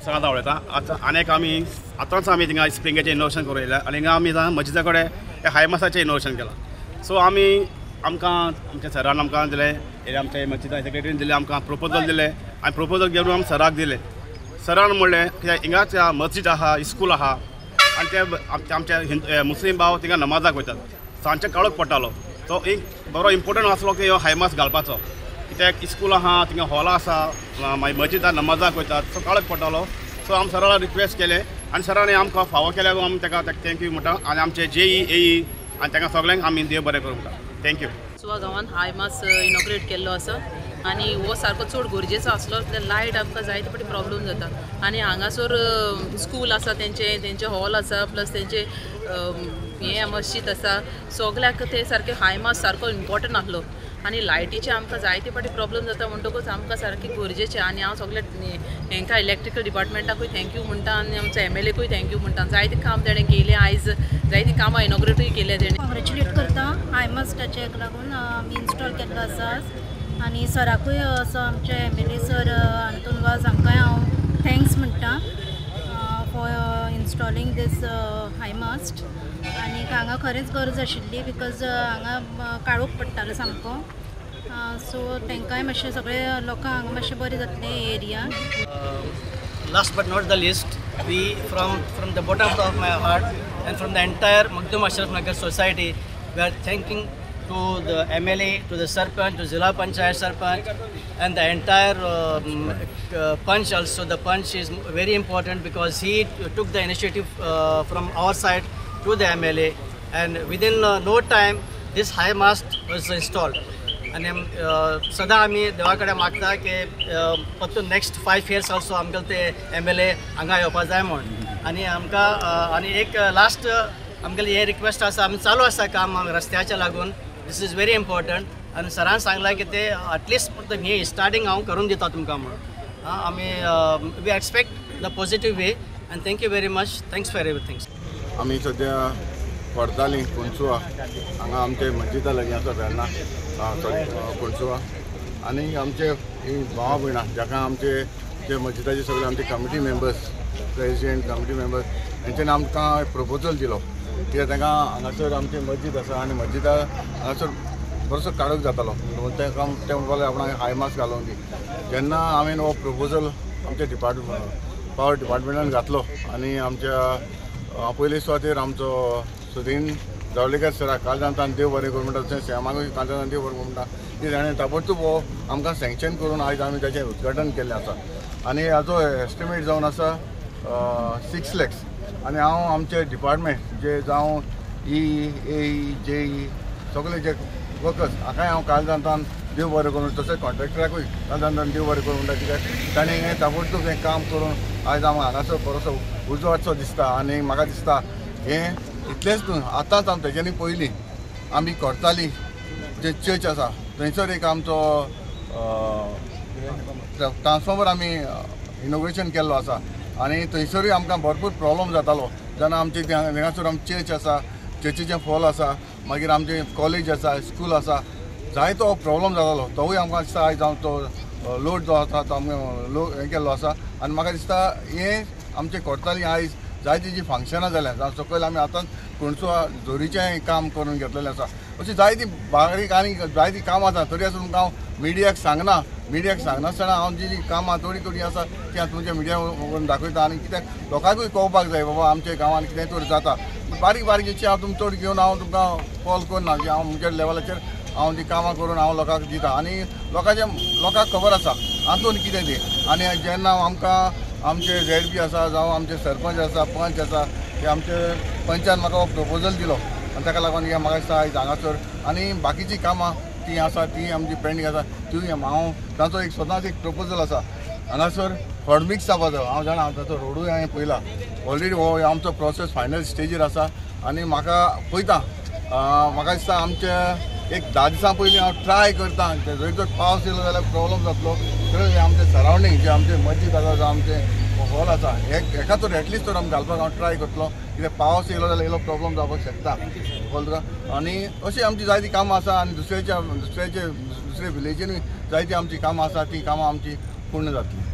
सगळ्यांत आवडटा. आतां आनी आमी आतांच आमी थिंगा स्प्रिंगाचें इनोवेशन करून येयल्या आनी हिंगा आमी आतां मस्जिदा कडेन हायमासाचें इनोवेशन केलां. सो आमी आमकां आमच्या सरान आमकां दिलें, आमच्या मस्जिदा सेक्रेटरीन दिलें, आमकां प्रोपोजल दिलें आनी प्रोपोजल घेवन आमी सराक दिलें. सरान म्हणलें कित्याक हिंगाच मस्जिद आहा, स्कूल आहा आनी ते आमचे मुस्लीम भाव थिंगा नमाजाक वयतात, सांजचे काळोख पडटालो. तो एक बरो इम्पोर्टंट आसलो की हो हायमास घालपाचो, कित्याक स्कूल आहा, थिंगा हॉल आसा, मागीर मस्जिदान नमाजाक वयतात, सो काळोख पडटालो. सो आमी सराक रिक्वेस्ट केलें आनी सरांनी आमकां फावो केल्यार आमी ताका thank you म्हणटा आनी आमचे जेई एई आनी ताका सगळ्यांक आमी देव बरें करूं म्हणटा. Thank you. सुवा गांवांत हायमास इनॉग्रेट केल्लो आसा आनी हो सारको चड गरजेचो आसलो. लायट आमकां जायते फावटी प्रॉब्लम जाता आनी हांगासर स्कूल आसा, तेंचे हॉल आसा, प्लस तेंचे हें मस्जिद आसा, सगळ्याक ते सारके हायमास सारको इम्पॉर्टंट आसलो आनी लायटीचे आमकां जायते फावटी प्रॉब्लम जाता, म्हणटकूच आमकां सारकें गरजेचें. आनी हांव सगळे हेंकां इलेक्ट्रिकल डिपार्टमेंटाकूय thank you म्हणटा आनी आमच्या एमएलएकूय thank you म्हणटा. जायते काम तेणें केलें, आयज जायतीं कामां इनॉग्रेटूय केलें तेणें. कॉंग्रेच्युलेट करता हायमास्टाचें लागून आमी इन्स्टॉल केल्लो आसा आनी सराकूय असो आमचे एमएलए सर आंतोन वाज हांकांय हांव thanks म्हणटा for installing this high mast. आनी हांगा खरेंच गरज आशिल्ली because हांगा काळोख पडटालो सामको, सो तांकांय मातशें सगळे लोकांक हांगा मातशें बरें जातलें area. Last but not the least, we from the bottom of my heart and from the entire Magdum Ashraf Nagar society, we are thanking to the MLA, to the Sarpanch, to Zilla Panchayat Sarpanch, and the entire Panch also. The Panch is very important because he took the initiative from our side to the MLA, and within no time this high mast was installed. आनी सदां आमी देवा कडेन मागता की परतून next 5 years also आमकां ते एमएलए हांगा येवपा जाय म्हूण. आनी आमकां आनी एक लास्ट आमगेली हे रिक्वेस्ट आसा, आमी चालू आसा काम रस्त्याच्या लागून, this is very important. आनी सरान सांगलां की ते एटलिस्ट हे स्टार्टींग हांव करून दिता तुमकां म्हणून. आमी we expect the positive way and thank you very much. Thanks for everything. आमी सद्या कोडताली कोणसुआ हांगा आमचे मस्जिदा लागीं आसा, वेर्णा सॉरी कोणसुआ. आनी आमचे भावा भयणां जाका आमचे जे मस्जिदाचे सगळे आमचे committee members, president committee members हेंच्यांनी आमकां प्रपोजल दिलो कित्याक तांकां हांगासर आमची मस्जिद आसा आनी मस्जिदा हांगासर बरोसो काळोख जातालो, म्हणून ते म्हणपाक लागले आपणाक हायमास घालूंक दी. जेन्ना हांवें हो प्रपोजल आमच्या डिपार्टमेंट पावर डिपार्टमेंटान घातलो आनी आमच्या पयले सुवातेर आमचो सुदीन जावलेकर सराक कालजांतान देव बरें करूं म्हणटा, तशें श्यामाकूय कालजांतान देव बरें करूं म्हणटा की ताणें ताबडतोब हो आमकां सँक्शन करून आयज आमी ताचें उद्घाटन केल्लें आसा. आनी हाजो एस्टिमेट जावन आसा 6 lakhs. आनी हांव आमचे डिपार्टमेंट जे जावं ई ए जे ई सगळे जे वर्कर्स हाकाय हांव कालजांतान देव बरें करूं, तशेंच कॉन्ट्रॅक्टराकूय कालजांतान देव बरें करूं म्हणटा कित्याक ताणें हें ताबडतोब हें काम करून आयज आमकां हांगासर बरोसो उजवाडसो दिसता. आनी म्हाका दिसता हें इतलेंच न्हू, आतांच आमी तेज्यानी पयलीं आमी कोडताली जे चर्च आसा थंयसर एक आमचो ट्रान्सफॉर्मर आमी इनोग्रेशन केल्लो आसा आनी थंयसरूय आमकां भरपूर प्रॉब्लम जातालो. जेन्ना आमचे थिंगासर आमची चर्च आसा, चर्चीचें फॉल आसा, मागीर आमचें कॉलेज आसा, स्कूल आसा, जायतो प्रॉब्लम जातालो. तोवूय आमकां दिसता आयज हांव तो लोड जो आसा तो आमकां लो हें केल्लो आसा. आनी म्हाका दिसता हें आमचें कोडताली आयज जायतीं जीं फंक्शनां जाल्यां जावं सकयल आमी आतां कोणसुआ जोरीचें काम करून घेतलेलें आसा, अशीं जायतीं बारीक आनी जायतीं कामां आसा. तरी आसून तुमकां हांव मिडियाक सांगना, मिडियाक सांगनासतना हांव जी जी कामां थोडीं थोडीं आसा ती हांव तुमच्या मिडिया वरून दाखयता. आनी कित्याक लोकांकूय कळपाक जाय बाबा आमच्या गांवांत कितें तर जाता. बारीक बारीक जी हांव तुमकां चड घेवन हांव तुमकां कॉल करना, की हांव म्हज्या लेवलाचेर हांव ती कामां करून हांव लोकांक दिता आनी लोकांक खबर आसा हातून कितें तें. आनी जेन्ना आमकां आमचे झेड पी आसा जावं आमचे सरपंच आसा, पंच आसा, ते आमचे पंचान म्हाका हो प्रपोजल दिलो आनी ताका लागून हें म्हाका दिसता आयज हांगासर आनी बाकीचीं कामां ती आसा ती आमची पेंडींग आसा ती हांव ताचो एक सदांच एक प्रपोजल आसा. हांगासर हॉटमिक्स जावपाचो हांव जाणा, ताचो रोडूय हांवें पळयला ऑलरेडी, हो आमचो प्रोसेस फायनल स्टेजीर आसा. आनी म्हाका पळयता म्हाका दिसता आमचे एक 10 दिसां पयलीं हांव ट्राय करता, जर जर पावस येयलो जाल्यार प्रॉब्लम जातलो. तर आमचे सरावंडींग जे आमचे मस्जिद आसा जावं आमचें हॉल आसा हेका तर एटलिस्ट तर आमी घालपाक हांव ट्राय करतलो, कित्याक पावस येयलो जाल्यार येयलो प्रॉब्लम जावपाक शकता. कळ्ळें तुका? आनी अशीं आमची जायतीं कामां आसा आनी दुसऱ्याच्या दुसऱ्याचे दुसरे विलेजीनूय जायतीं आमचीं कामां आसा, तीं कामां आमचीं पूर्ण जातलीं.